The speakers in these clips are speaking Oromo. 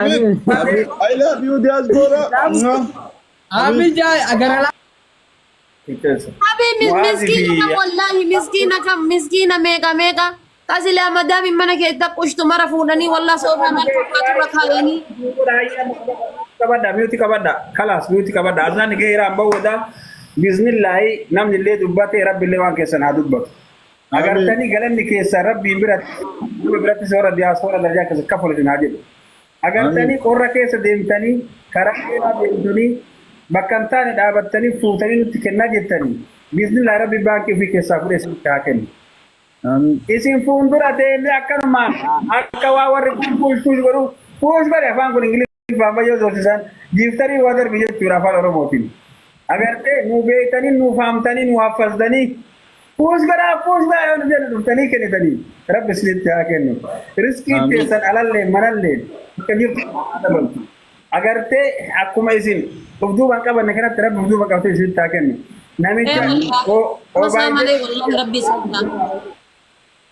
Amiin. I love you, diaspora. Amiin jaa gara Abi miskiina kam, wallahi miskiina kam, miskiina meeqa meeqa tasilaa madaamiin mana keessa qushtu mara fuudhanii, wallah soofaa maal fakkaatu irra kaayanii. Qabadha, mute qabadha, kalaas mute qabadha. Azaan gaheera, an bawwada. Bismillaahi, namni illee dubbate, Rabbi illee waan keessan haa dubbatu. Agartanii, galanni keessan Rabbiin biratti, nama biratti soora diyaaspoora darajaa keessa kafalatin haa jedhu. Agartanii, qorra keessa deemtanii, karaa dheeraa deemtanii, bakka hin taane dhaabattanii fuutanii nutti kennaa jettanii, bismillaahi, Rabbi baankii ofii keessaa fudhee isinitti haa kennu. Amiin. Isin fuuldura deemee akkanumaan akka waa warri kun push push godhu, push godhe, afaan kun Ingiliffaan fayyoo zoorsisan, giiftarii waa darbi jechuudha afaan Oromootiin. Agartee, nu beektanii, nu faamtanii, nu haffasdanii, push godhaa, push godhaa yoo nu jedhu dhuftanii kennitanii, Rabbi isinitti haa kennu. Riskii Amiin. teessan alallee manallee bakka jirtu haa dabaltu. Agartee, akkuma isin of duubaan qabanne kanatti Rabbi of duuba qabatee isinitti haa kennu. Namicha Ee Masaa malee, wallahi Rabbi isin haa.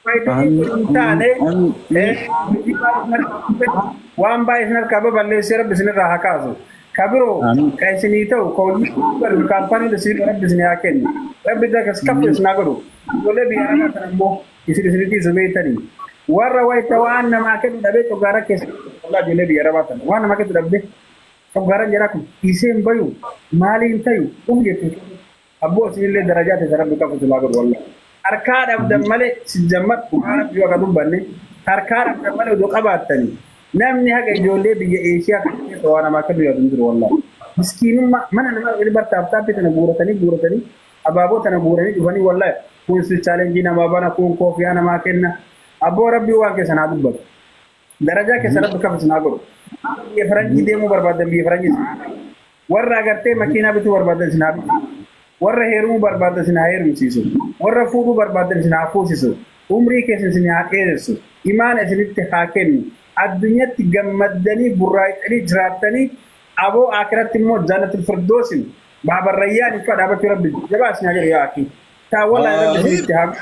Hin taane waan baay'ee isin harkaa baballeessee Rabbi isinirraa haa kaasu. Ka biroo ka isinii ta'u, ka hojii godhu, kaampaanii isin Rabbi isinii haa kennu. Rabbi dakas kaffu isin haa godhu. Ijoollee biyya arabaa kana immoo isin isin dhiisu beektanii. Warra wayita waan namaa kennu dhabee coggaara keessa, wallahi ijoollee biyya arabaa kana waan namaa kennu dhabdee coggaaraan jiraa kun dhiisee hin bayu, maaliin tayu uf jettu. Abboo, isinillee darajaa teessa Rabbi qabu silaa godhu, wallahi. Harkaa dhabdan malee, sijjammar dhugaa Rabbi yoo akka dubbanne, harkaa dhabdan malee odoo qabaattanii namni haga ijoollee biyya Eeshiyaa kana keessa waa namaa kennu yaadu hin jiru, wallahi. Miskiinummaa mana namaa wali bartaaf taappii tana guuratanii guuratanii, abaaboo tana guuranii dhufanii, wallahi kun si challenge namaa bana, kun koofiyaa namaa kenna. Abboo, Rabbi waan keessan haa dubbatu. Darajaa keessa Rabbi kafa isin haa godhu. Biyya faranjii deemuu barbaadan biyya faranjii isin haa godhu. Warra agartee makiinaa bituu barbaadan isin haa bitu. Warra heerumuu barbaadan isin haa heerumsiisu. Warra fuudhuu barbaadan isin haa fuusisu. Umrii keessan isin haa dheeressu. Imaana isinitti haa kennu. Addunyatti gammaddanii burraaqxanii jiraattanii, aboo akiratti immoo Jannatul Firdoosin baabarrayyaan ifa dhaabachuu Rabbi jabaa isin haa jedhu, yaa akii. Taa wallaahi Rabbi isinitti haa.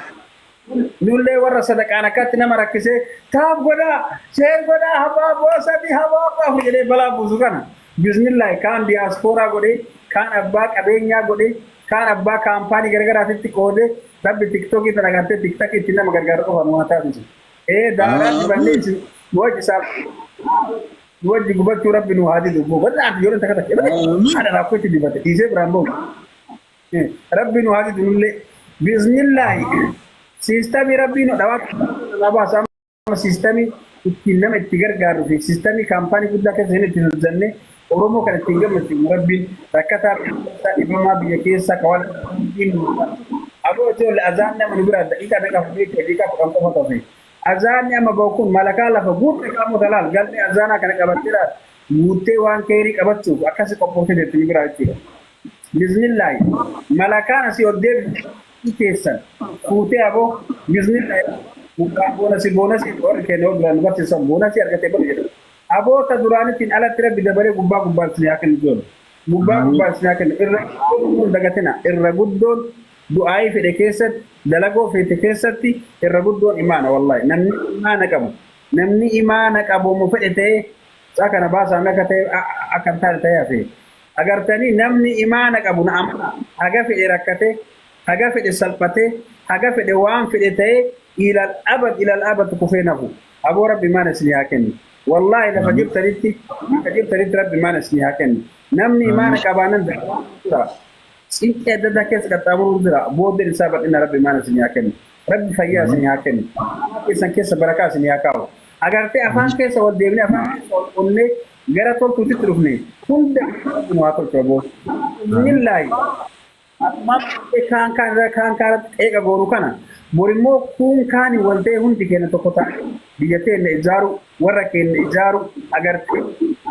Nullee warra sadaqaan akkatti nama rakkisee tap godhaa, share godhaa, habaaboo 3, habaaboo 4 jedhee balaa buusu kana. Bismillaahi, kaan diyaaspooraa godhee, kaan abbaa qabeenyaa godhee, kaan abbaa kaampaanii garagaraatitti qoodee, Rabbi TikTokii tana gartee TikTokii ittiin nama gargaaru qofa nu haa taasisu. Ee, daaraa dibannee isin nu wajji isaaf nu wajji gubachuu Rabbi nu haa didu. Wallah ijoolleen takka takka haadha rakkoo itti dibate dhiisee biraan bahu. Rabbi nu haa didu nullee. Bismillaahi. Siistamii Rabbii nu dhawaa namaa baasa, amma siistamii ittiin nama itti gargaarru fi siistamii kaampaanii guddaa keessa hin ittiin hojjannee Oromoo kan ittiin gammachiifnu, Rabbiin rakkataa biyya keessaa, dhibamaa biyya keessaa ka waan aboo ijoollee azaanni amma nu biraa daqiiqaa meeqa hafee, daqiiqaa 10 qofa tafe. Azaanni amma bahu kun malakaa lafa guutte qaamota laal galmee azaanaa kana qabattee laal guuttee waan keerii qabachuuf akkasi qophooftee jirti nu biraa jechuudha. Bismillaahi, malakaan asii ol deebisu keessan fuutee, aboo bismillaahi, bonus bonus warri keenya warri duraan nu barsiisan bonus argatee balu jedhu. Aboota duraanittiin alatti Rabbi dabalee gubbaa gubbaan isin haa kennu jiru. Gubbaa gubbaan isin haa kennu. Irra guddoon dagatina. Irra guddoon du'aayii fedhe keessatti, dalagoo fedhe keessatti irra guddoon imaana, wallahi. Namni imaana qabu. Namni imaana qabu mu fedhe ta'ee isaa kana baasaa akka ta'e akka hin taane ta'ee hafe. Agartanii, namni imaana qabu na amana, haga fedhe rakkate, haga fedhe salphate, haga fedhe waan fedhe ta'ee, ilal abad ilal abad kufee nafu. Aboo, Rabbi imaana isinii haa kennu. Wallaahi lafa jirtanitti, bakka jirtanitti Rabbi imaana isinii haa kennu. Namni imaana qabaanan jira. Cinqii adda addaa keessa qaxxaamuruu jira. Booddeen isaa bal'ina, Rabbi imaana isinii haa kennu. Rabbi fayyaa isinii haa kennu. Afaan keessan keessa barakaa isinii haa kaa'u. Agartee, afaan keessa wal deebinee, afaan keessa wal qonnee gara toltuutitti dhufne hunda Rabbi nu haa tolchu aboo. Bismillaahi. Akkuma kaan kaan irra kaan kaanatti qeeqa gooru kana, borimmoo kuun kaani wal ta'e hundi keenya tokko ta'anii biyya keenya ijaaru, warra keenya ijaaru, agartee,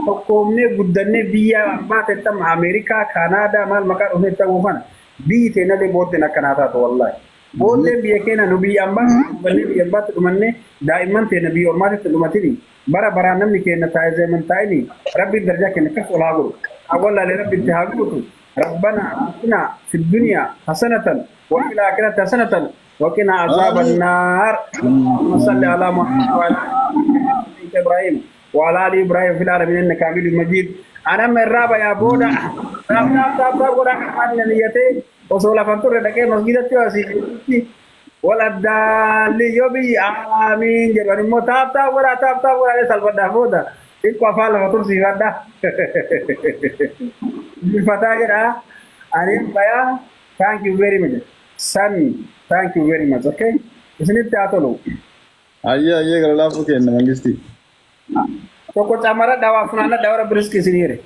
tokkoomnee guddannee biyya abbaa ta'e Ameerikaa, Kaanaadaa maal maqaa dhufnee ta'uu kana biyyi teenyallee booddeen akkanaa taatu, wallaahi. Booddeen biyya keenya nu biyya ambaa dhumannee, biyya ambaatti dhumannee, daa'imman teenya biyya ormaatitti dhumatini, bara baraan namni keenya taa'ee zeeman taa'ini, Rabbiin darajaa keenya akkas ol haa godhu. Awwalaalee Rabbi itti haa guutu. ربنا آتنا في الدنيا حسنة وفي الآخرة حسنة وقنا عذاب النار. اللهم صل على محمد وعلى آل إبراهيم. وعلى آل إبراهيم في العالمين إنك حميد مجيد. أنا من رابع يا بودا tap tap tap tap godhaa kan niyyatee osoo lafan turre dhaqee masgidatti asii wal addaalli yoo biyyi aamiin jedhan immoo tap tap godhaa, tap tap godhaa salphadhaa booda xiqqoo afaan lafa tursiifadha. Fataa jedha ani bayaa. Thank you very much san, thank you very much. Okay, isinitti haa tolu. Ayyee, ayyee, gara laafuu kenna mangisti. Tokko camaradha, waa funaanadha, warra biriski isin hire.